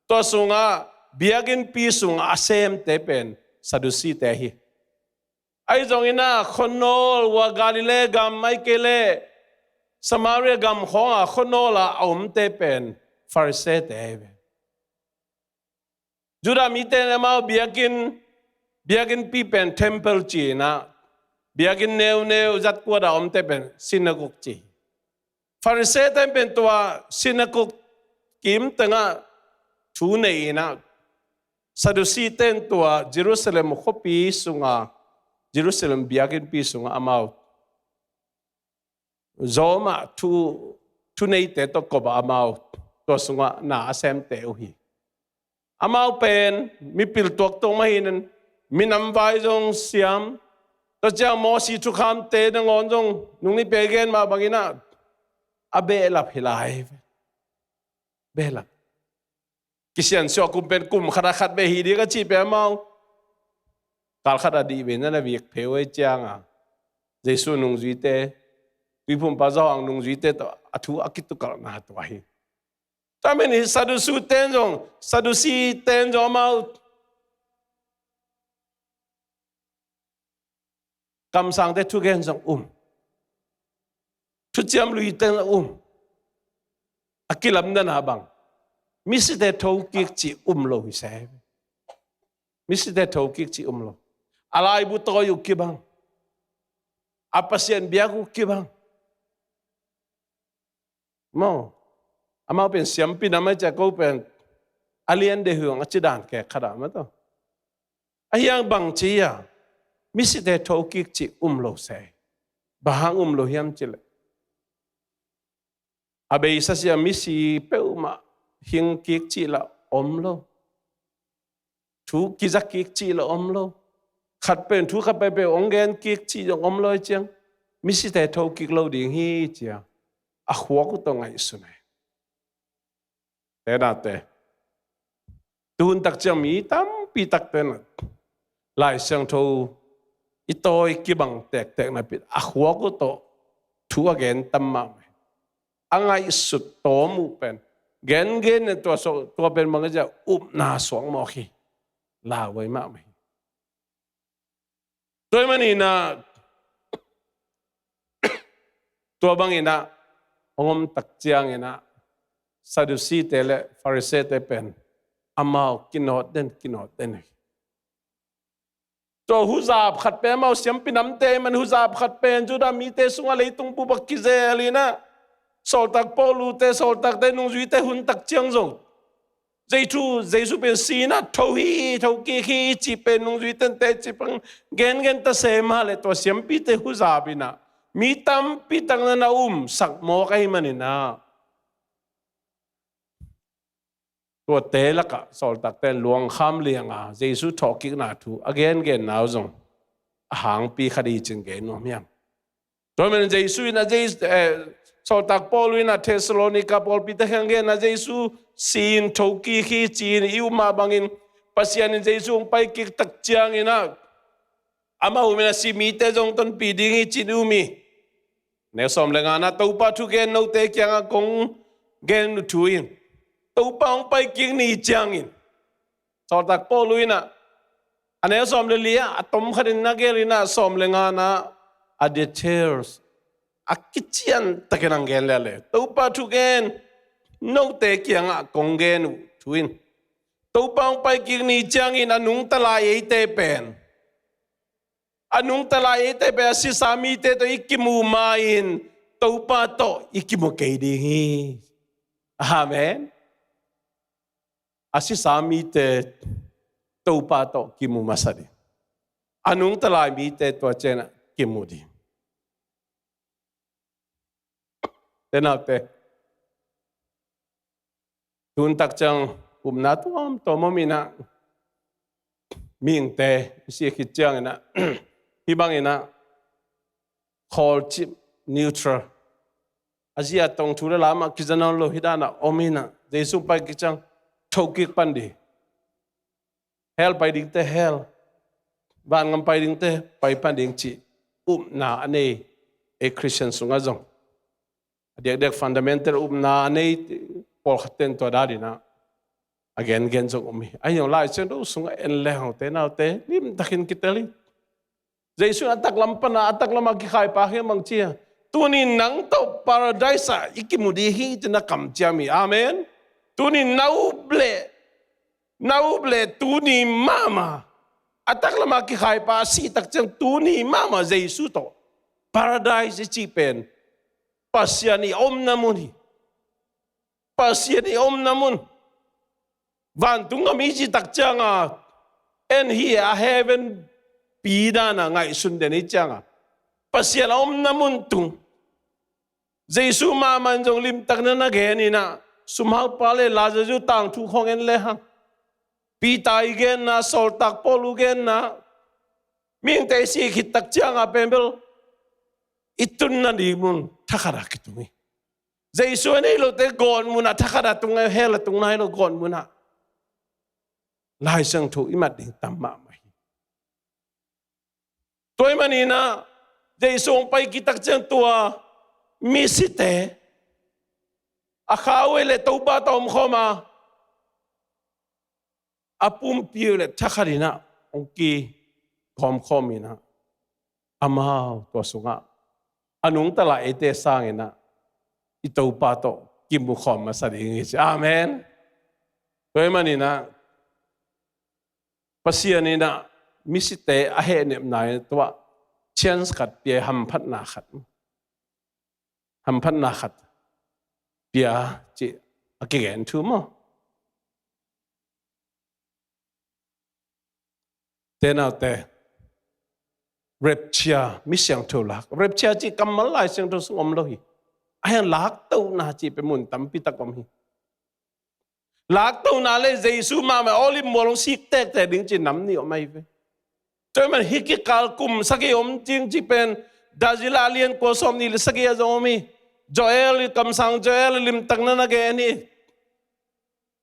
tua sungah biakinnpi sungah a semte pen Sadduceete hi. Ahi zongin ah khuanawl uh a Galilee gam, ahih kei leh Samaria gam khawngah khuanawl ah a omte pen Farisaite ahi ve. Judah mite in amau biakinn, biakinnpi pen temple ci-in ah, biakinn neuneu zat kuat a omte pen synagogue ci. Farisaite in pen tua synagogue kim tengah thu nei in ah, Sadduceete in tua Jerusalem khuapi sungah, Jerusalem biakinnpi sungah amau zawmah thu, thuneite tawh kop ah amau tua sungah na a semte uh hi. Amau pen mipil tuaktuak mah hi in, minam vai zong siam, tua ciang Mosi thukhamte nangawn zong nung nipi a i gen mah bangin ah a behlap hi lai. Behlap. Kisiansuah kum pen kum khat a khat beh hi ding a cih pen amau kal khat a dih ve na na vik phei uh ahih ciangin, Jesu nungzuite, Tuiphumpa Johan nungzuite tawh a thu a kitukalhna tua hi. Tua manin Sadduceete in zong, Sadduceete in zong amau kamsangte thugen zong um. Thuciam luite zong um. A kilamdana bang, misite thokik cih um lo hi se. Misite thokik cih um lo. A laibu tawi uh kibang. A Pasian biak uh kibang. Maw, amau pen siampi nam a ci a, ko pen a lian deuh hi ung a ci dan kek khat ah maw taw. Ahi hang bang ci a, misite thokik cih um lo se. Bang hang um lo hiam cih leh, a beisa sia misi peuhmah hing kik cih lah om lo. Thu kiza kik cih lah om lo. Khat pen thu khat peuhpeuh hong gen kik cih zong om lo hi ciang, misite thokik lo ding hi ci a, a khuak uh tawh ngaihsun hi. Te nate, tuhun tak ciang mi tampi takte na Lai Siangtho i tawi kibang tektek napi a khuak uh tawh thu a gen tam mahmah hi. A ngaihsut tawm uh pen, gengen in tua suak, tua pen bang ci a, upna suak mawk hi. Lauhuai mahmah hi. Tua ahih manin ah, tua bangin ah hong om tak ciangin ah, Sadduceete le Phariseete pen amau kinawt den, kinawt den hi. Tua huzap khat pen, amau siampi namte ahih man huzap khat pen Judah mite sungah leitung bup ah kizel in ah, sawltak Paulu te, sawltakte nungzuite hun tak ciang zong, Jesu, Jesu pen si in ah tho hi, thokik hi cih pen nungzuite in teci pang gengen ta se mah leh, tua siampite huzap in ah mi tampi tak na na umsak mawk ahih manin ah, tuate lakah sawltakte in luangkham liang a, Jesu thawhkikna thu a gengenna uh zong a hangpi khat hi ci-in gen nuam hiam? Tua ahih manin Jesu in ah, Jesu, eh, sawltak Paulu in ah Thessalonika pawlpite kiang gen a, Jesu si in thokik hi ci-in i um mah bangin, Pasian in Jesu hong paikik tak ciangin ah, amah um in ah si mite zong tonpih ding hi ci-in i um hi. Neu sawm le ngana, Topa thugen note kiangah kong gen uh thu in, Topa hong paikik ni ciangin, sawltak Paulu in ah, a neu sawm le li ah a tom khatin na gen in ah, sawm le ngana a details, a kician takin hong gen lel hi. Topa thugen note kiangah kong gen uh thu in, Topa hong paikik ni ciangin a nungta lai eite pen, a nungta lai eite pen a sisa mite tawh i kimu ma-in Topa tawh i kimu kei ding hi. Amen. A sisa mite Topa tawh kimu masa ding. A nungta lai mite tua ciangin ah kimu ding. Te naute, tuhun tak ciang upna tuamtuam om in ah, mihingte i sih khit ciangin ah, hih bangin ah, khawlcip, neutral, a zia tawh thu le la mah kiza nawn lo hi dan ah om in ah, Jesu paikik ciang thokik pan ding. Hell pai dingte hell, vangam pai dingte pai pan ding cih upna a nei, ei Christian sungah zong. A diakdiak fundamental upna a nei pawlkhatte in tua dan in ah a gengen zong om hi. Ahi zong Lai Siangtho sungah en le hangte naute, limtakin kitel hi. Jesu in a taklam pan a, a taklam a kikhaipa hi bang ci a, tuni nang tawh paradise ah i kimu ding hi ci-in a kamciam hi. Amen. Tuni na up leh, na up leh tuni mahmah, a taklam a kikhaipa a sih tak ciang tuni mahmah Jesu tawh paradise i cih pen Pasian i omna mun hi. Pasian i omna mun. Vantung gam i cih tak ciang a, en hi a heaven pi dan a ngaihsun den i cih ciang a, Pasian a omna mun tung. Jesu mahmah in zong limtak na na gen in ah, sumhaupa le Lazarus tangthu khawng en le hang, Peter i genna, sawltak Paulu genna, mihingte i sih khit tak ciang a pen bel i tunna ding mun thakhat ah kitung hi. Jesu a nei lote gawtmun ah thakhat ah tung, hell ah tung nai lo gawtmun ah. Lai Siangtho i mat ding tam mahmah hi. Tua ahih manin ah, Jesu hong pai kik tak ciang tua misite, a khau uh le Topa tawh omkhawm a, a pumpi uh le thakhat in ah hong kikhawmkhawm in ah, amau tua sungah a nungta lai eite sangin ah i Topa tawh kimukhawm masa ding hi ci. Amen. Tua ahih manin ah, Pasian in ah misite a hehnepna in tua chance khat pia, hamphatna khat. Hamphatna khat. pia cih a kigen thu maw? Te naute, rapture, mi siangtho lak. Rapture cih kammal Lai Siangtho sung om lo hi. A hiang laktohna cih pen mun tampi tak om hi. Laktohna le Jesu mahmah Olive mual hong sik tektek ding cih nam nih om ahi ve. Tua ahih manin hih kikal kum sagih om ding cih pen Daniel a lian kua sawm nih le sagih ah zong om hi. Joel, kamsang Joel limtakna na gen hi.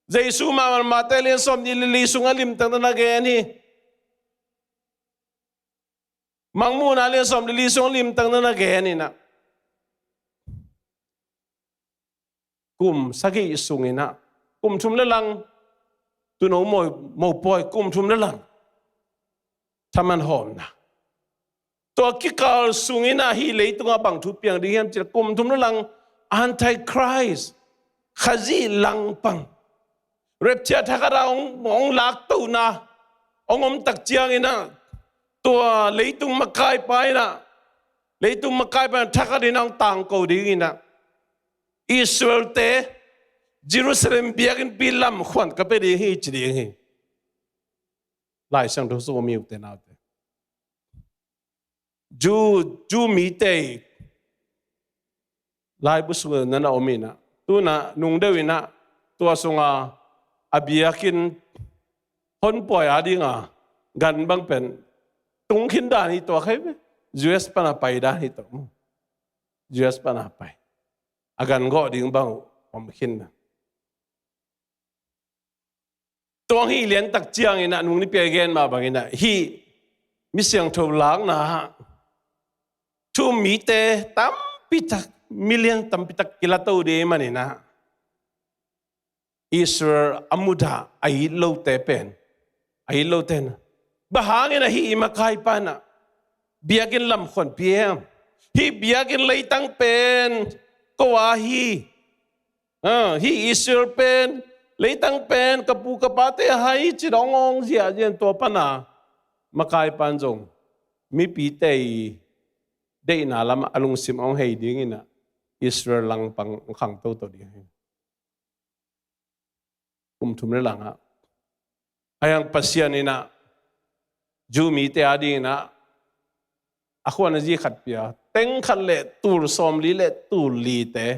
Jesu mahmah Mate lian sawm nih le li sungah limtakna na gen hi. Mangmuhna lian sawm le li sungah limtakna na gen hi na. Kum sagih sung in ah, kum thum le lang, tuuno mo, mopawi, kum thum le lang thaman hawmna. Tua kikal sung in ah hih leitungah bang thu piang ding hiam cih leh kum thum le lang Antichrist, Khazih langpang, rapture thakhat ah hong, hong laktohna hong om tak ciangin ah, tua leitung makaipa in ah, leitung makaipa in ah thakhat in ah hong tangko ding in ah, Israel-te Jerusalem biakinnpi lamkhuan ka pia ding hi ci ding hi. Lai Siangtho sung om hi, ute naute. Jew, Jew mite laibu sungah na om in ah, tu-in ah nung deuh in ah tua sungah a biakinn honpawi a dingah gan bang pen tung khin dan hi, tua khai ve. U S pan a pai dan hi, tua U S pan a pai, a gan gawh ding bang om khin na. Tua hong hih lian tak ciangin ah, nung nipi a i gen mah bangin ah, hih mi siangtho lakna ah thu-um mite tampi tak, million tampi tak kilato ding ahih manin ah, Israel a mudah a it lote pen, a it lote in ah, bang hangin ah hih i makaipa in ah biakinn lamkhuanpih hiam? Hih biakinn leitang pen ko a hi. Ah, hih Israel pen, leitang pen ka pu ka pate a hi ci-in hong, hong ziahziah in, tua pan a makaipa in zong mipite i deihna lamah a lungsim hong hei ding in ah, Israel langpang hong khang toto ding hi. Kum thum le lang ah, a hiang Pasian in ah Jew mite a dingin ah a khuan a zi khat pia, teng khat le tul sawmli le tul lite,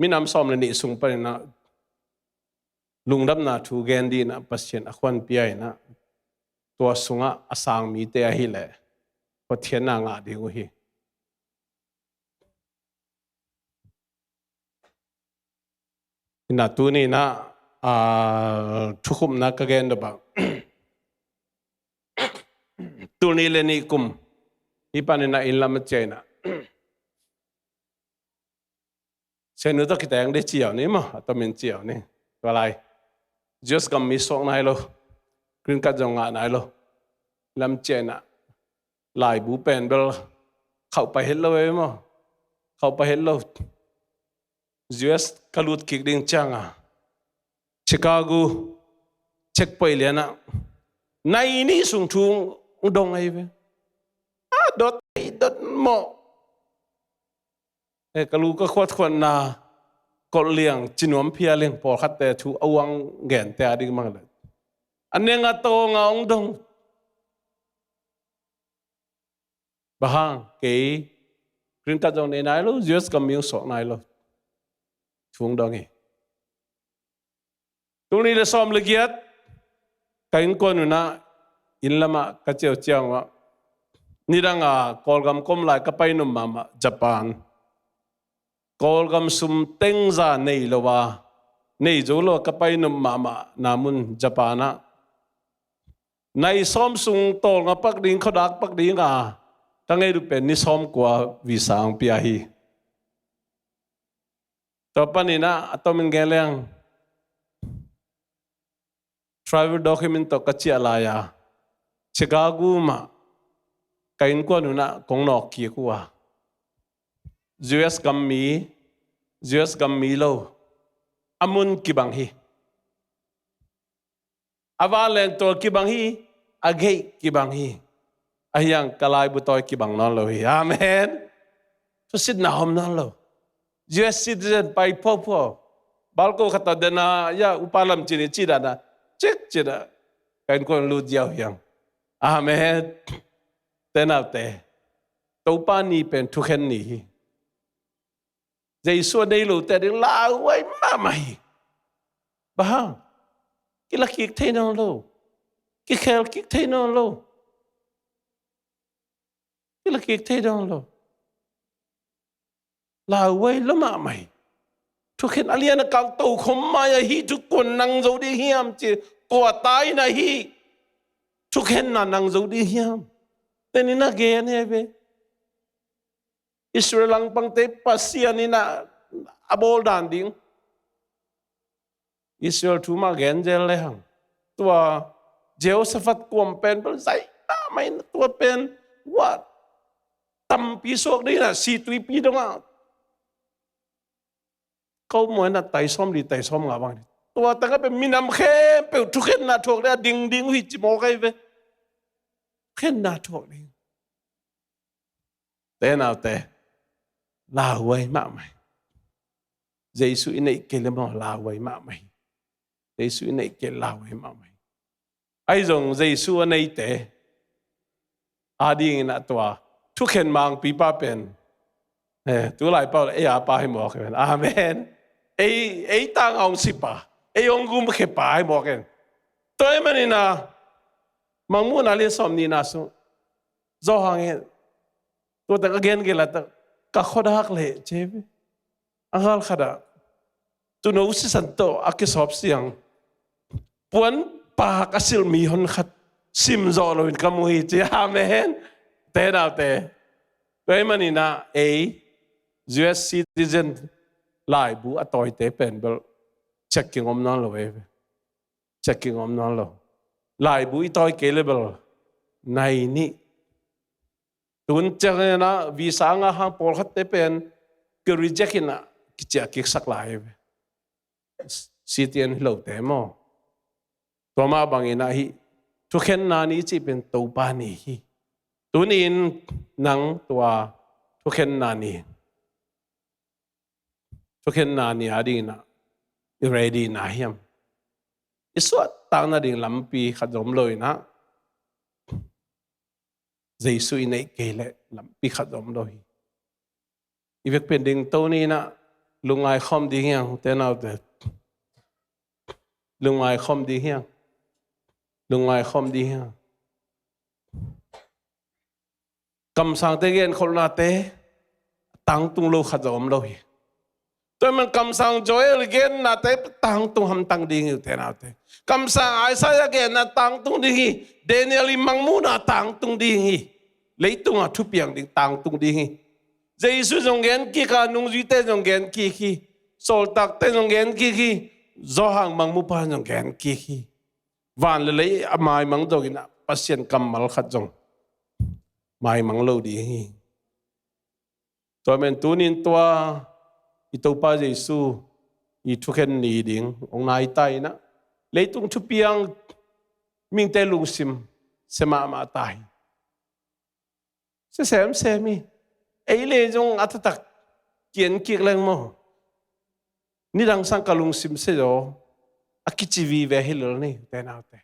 minam sawm le nih sung panin ah lungdamna thu gen dingin ah Pasian a khuan pia in ah, tua sungah a sang mite ahih leh hotkhiatna ngah ding uh hi. Hi na, tuni in ah, ah, thukhupna ka gen dawh bang, tul nih le nih kum hih panin ah inn lam a ciah in ah, Sianu tawh kiteng ding ci-a uh ni maw, a tomin ci-a uh ni. Tua lai, U S gam mi suak nai lo, green card zong ngah nai lo. Lam ciah in ah, laibu pen bel khauh pai het lo ei maw. Khauh pai het lo. U S ka lut kik ding ciang a, Chicago checkpoint lian ah nai nih sung thu hong dong ahi ve. A dot, a dot mawh. Eh, ka lu ka khuatkhuatna kolh liang, ci nuam phial liang, pawlkhatte thu a uang gente a ding mang le, a neng a tawng a hong dong. Bang hang, kei green card zong nei nai lo, U S gam mi hong suak nai lo. Thu hong dong hi. Tul nih le sawm le giat, ka innkuan un ah, inn lamah ka ciah uh ciang uh ah, nidang a Kawlgam ka om lai ka pai nop mahmah Japan. Kawlgam sum tengza nei lo a, nei zo lo a ka pai nop mahmahna mun Japan ah, nai sawm sung tawlnga pak ding, khuadak pak ding a ka nget uh pen ni sawmkua visa hong pia hi. Tua panin ah, a tomin gen leng, travel document tawh ka ciah lai a, Chicago mah ka innkuan un ah kong nawk kik uh a, U S gam mi, U S gam mi lo, a mun kibang hi. A vanleng tual kibang hi, a gate kibang hi. A hiang ka laibu tawi kibang nawn lo hi. Amen. Thusitna om nawn lo. U S citizen pai phuaphuap. Balko khat tawh dena ya upa lam cin i ci dana cik cina ka innkuan lut ziau hiang. Amen. Te naute, Topa ni pen thukhen ni hi. Jesu a nei lote ading lauhuai mahmah hi. Bang hang? Kilakik thei nawn lo. Kikhel kik thei nawn lo. Kilakik thei nawn lo. Lauhuai lo mahmah hi. Thukhen a lian a kang tokhom mai-ah hih thukuan nang zo ding hiam ci, kua ta in ah hih thukhenna nang zo ding hiam? Tenin a gen hi ve. Israel langpangte Pasian in ah a bawl dan ding. Israel thu mah gen zel le hang. Tua Jehoshaphat kuam pen bel zai mahmah in tua pen, what? Tampi suak ding in ah si tuipi dongah ko muan a tai sawm li, tai sawm nga bang. Tua tangah pen minam khempeuh thukhenna thuak ding a ding ding uh hi ci mawk ahi ve. Thukhenna thuak ding. Te naute, lauhuai mahmah hi. Jesu i neih kei le maw, lauhuai mahmah hi. Jesu i neih kei le lauhuai mahmah hi. Ahi zong Jesu a neite adingin ah tua thukhen mangpipa pen, eh, tu lai pau le ei a pa hi mawk hi ven. Amen. Ei, ei tang a hong sipa, ei hong gumkhepa hi mawk hi ven. Tua ahih manin ah Mangmuhna lian sawm nihna sung Johan in tua tak a gen gel a tak, ka khuadak leh ci hi ve. A ngal khat ah tuuno sisan tawh a kisawp siang puan pak a silh mihon khat sim zawh loin ka mu hi ci. Amen. Te naute, tua ahih manin ah ei U S citizen laibu a tawite pen bel checking om nawn lo ei ve. Checking om nawn lo. Laibu i tawi kei le bel nai nih. Tun ciangin ah visa a ngah hang pawlkhatte pen ki reject in ah kiciah kiksak lai hi ve. Citizen hi lote maw. Tua mah bangin ah hih thukhenna ni cih pen Topa ni hi. Tuni-in nang tua thukhenna ni, thukhenna ni adingin ah i ready na hiam? I suahtak nading lampi khat zong om lo in ah Jesu i neih kei leh lampi khat zong om lo hi. I vek pen ding to ni in ah lungngai khawm ding hiang, te naute. Lungngai khawm ding hiang. Lungngai khawm ding hiang. Kamsangte genkholhnate tangtung lo khat zong om lo hi. Tua ahih man kamsang Joel gennate tangtung hamtang ding hi uh, te naute. Kamsang Isaiah genna tangtung ding hi. Daniel i mangmuhna tangtung ding hi. Leitungah thupiang ding tangtung ding hi. Jesu zong gen kik a, nungzuite zong gen kik hi. Sawltakte zong gen kik hi. Johan mangmupa zong gen kik hi. Van le lei a maimang zongin ah Pasian kammal khat zong maimang lo ding hi. Tua men tunin tua i Topa Jesu i thukhen ni ding hong nai ta in ah leitung thupiang mihingte lungsim sia mahmah ta hi. Sia semsem hi. Ei le zong a taktak ki-en kik leng maw, nidang sang ka lungsim sia zaw a kici vive hi lel ni, te naute.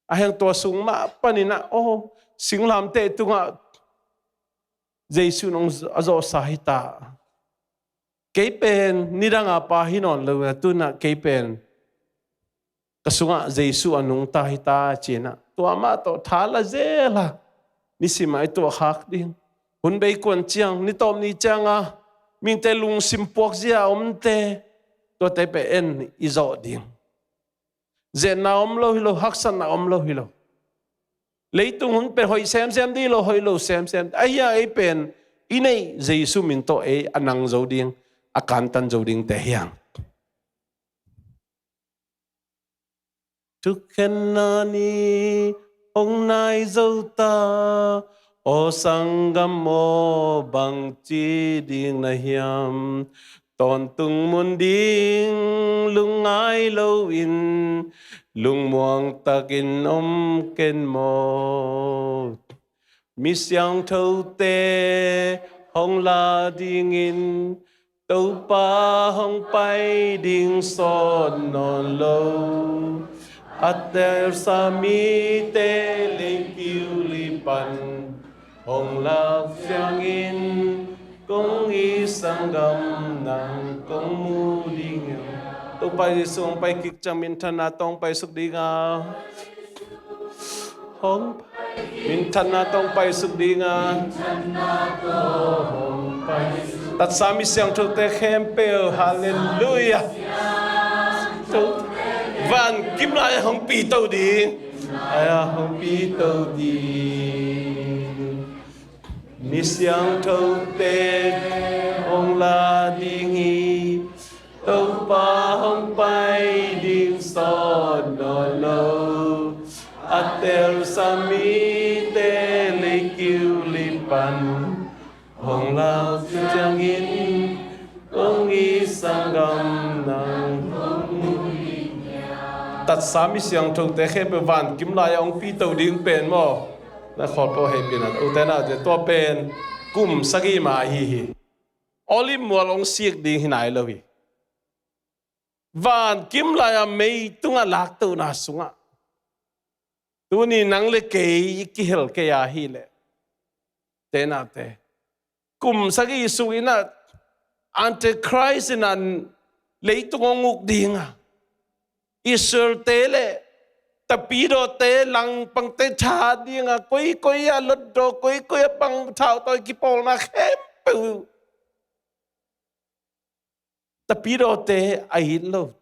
A heng tua sung mah panin ah, aw, singlamteh tungah Jesu in hong a zawhsa hi ta. Kei pen nidang a pa hi nawn lo a, tu-in ah kei pen ka sungah Jesu a nungta hi ta, ci-in ah tua mah tawh tha la zel a, nisim a i tuahkhak ding. Hun bei kuan ciang, ni tawp ni ciang a mihingte lungsim puakzia a omte, tuate pen en i zawh ding. Zetna om lo hi lo, haksatna om lo hi lo. Leitung hun pen hoih semsem ding hi lo, hoih lo semsem. Ahi a ei pen i neih Jesu min tawh ei a nang zo ding, a kantan zo dingte hi hang. Thukhenna ni hong nai zo ta, aw sanggam aw, bangci ding na hiam? Tawntung mun ding lungngai loin lungmuang takin om ken maw? Mi siangthote hong la dingin Topa hong pai ding sawt nawn lo, a telsa mite leikiu li pan hong lak ciangin, kong i sanggam nang kong mu ding hi. Topa Jesu hong pai kik ciang minthanna tawh hong paisuk ding a, hong minthanna tawh hong paisuk ding a, tatsa mi siangthote khempeuh, halleluiah. Van kim lai-ah hong pito ding, ai-ah hong pito ding. Mi siangthote hong la ding hi. Topa hong pai ding sawt nawn lo, a telsa mite leikiu li pan hong lak ciangin, kong i sanggam nang hong mu ding hi. Tatsa mi siangthote khempeuh van kim lai-ah hong pito ding pen maw, na khawlpeuh hehpihna, ute naute, tua pen kum sagih ma ahi hi. Olive mual hong sik ding hi nai lo hi. Van kim lai-ah mei tungah laktohna sungah tuni nang le kei i kihel kei ahih leh, ute naute, kum sagih sung in ah Antichrist in ah leitung hong uk ding a, Israel-te le tapidawte, langpangte that ding a, koikoi a lotdaw, koikoi a bang thautawi kipawlna khempeuh tapidawte a it lo,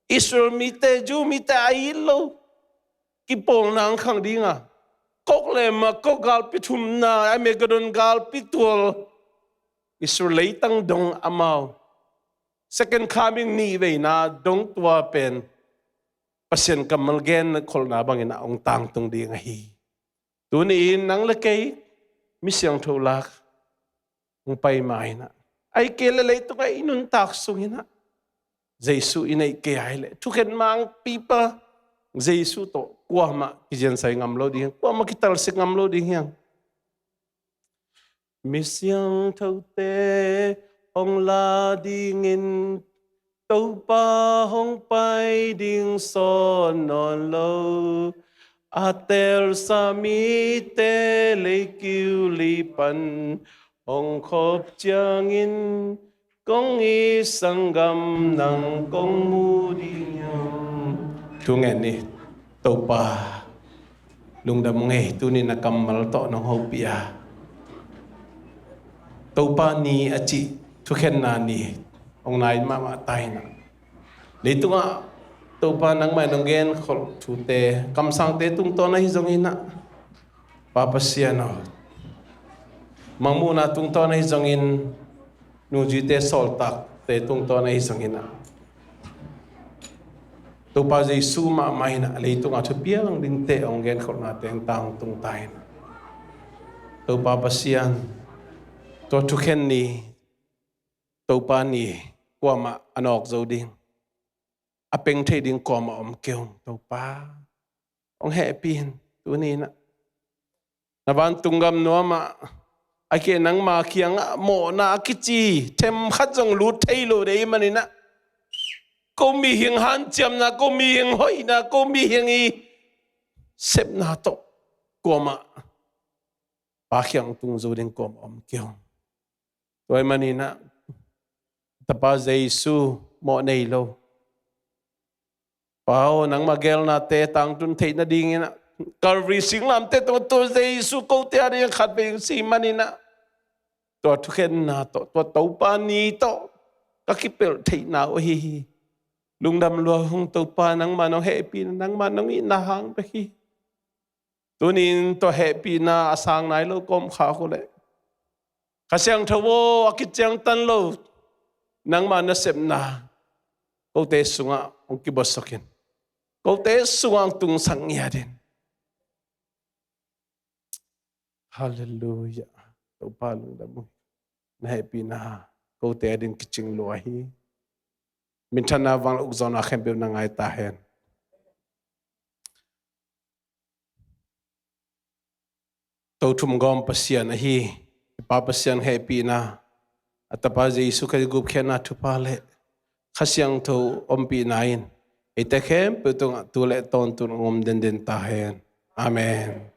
Israel mite, Jew mite a it lo kipawlna hong khang ding a, Gog le Magog galpi thumna, Armageddon galpi tual, Israel leitang dong amau second coming nihveina dong tua pen Pasian kammal genkholhna bangin ah hong tangtung ding ahi. Tuni-in nang le kei mi siangtho lak hong pai ma in ah, ahih kei leh leitungah i nuntak sung in ah Jesu i neih kei ahih leh thukhen mangpipa Jesu tawh kuamah kiziansai ngam lo ding hi hang, kuamah kitalsik ngam lo ding hi hang. Mi siangthote hong la dingin, Topa hong pai ding sawt nawn lo, a telsa mite leikiu li pan hong khop ciangin, kong i sanggam nang kong mu ding hi. Thu ngen ni. Topa, lungdam ung ei, tuni na kammal tawh nong hopih a, Topa ni a cih thukhenna ni hong nai mahmah ta in ah, leitungah Topa nangmah in hong genkholh thute, kamsangte tungtawn ahi zongin ah, Pa Pasian aw, mangmuhna tungtawn ahi zongin, nungzuite sawltakte tungtawn ahi zongin ah, Topa Jesu mahmah in ah leitungah thupiang dingte hong genkholhnate hong tangtung ta in ah, Topa Pasian, tua thukhen ni, Topa ni, kuamah a nawk zo ding, a peng thei ding kuamah om kei ung. Topa, hong hehpih in. Tuni in ah, na vantung gam nuamah, ahih kei leh nangma kiangah mawhna a kici themkhat zong lut thei lo ding ahih manin ah, ko mihing hanciamna, ko mihing hoihna, ko mihing i sepna tawh kuamah Pa kiang tung zo ding kuamah om kei ung. Tua ahih manin ah, Tapa Jesu mawh nei lo, Pa aw, nangma geelnate tangtun theih nadingin ah, Calvary singlamteh tungah tua Jesu kote adingin khatvei hong si manin ah, tua thukhenna tawh, tua Topa ni tawh ka kipelh theihna uh ahi hi. Lungdam lua ung Topa, nangma nong hehpihna, nangma nong itna hang bek hi. Tuni-in tua hehpihna a sang nai lo ka om khak uh leh, Kha Siangtho aw, a kiciangtan lo nangma nasepna kote sungah hong kibuasak in, kote sungah hong tungsak ngiat in. Halleluiah. Topa lungdam uh. Na hehpihna kote ading kicing lua hi. Minthanna vanglian ukzawhna khempeuh na ngai ta hen. Tothum gawm Pasian ahi i Pa Pasian hehpihna, a Tapa Jesu Khazih gupkhiatna thupha le Kha Siangtho ompihna in eite khempeuh tungah tu le tawntung hong om denden ta hen. Amen.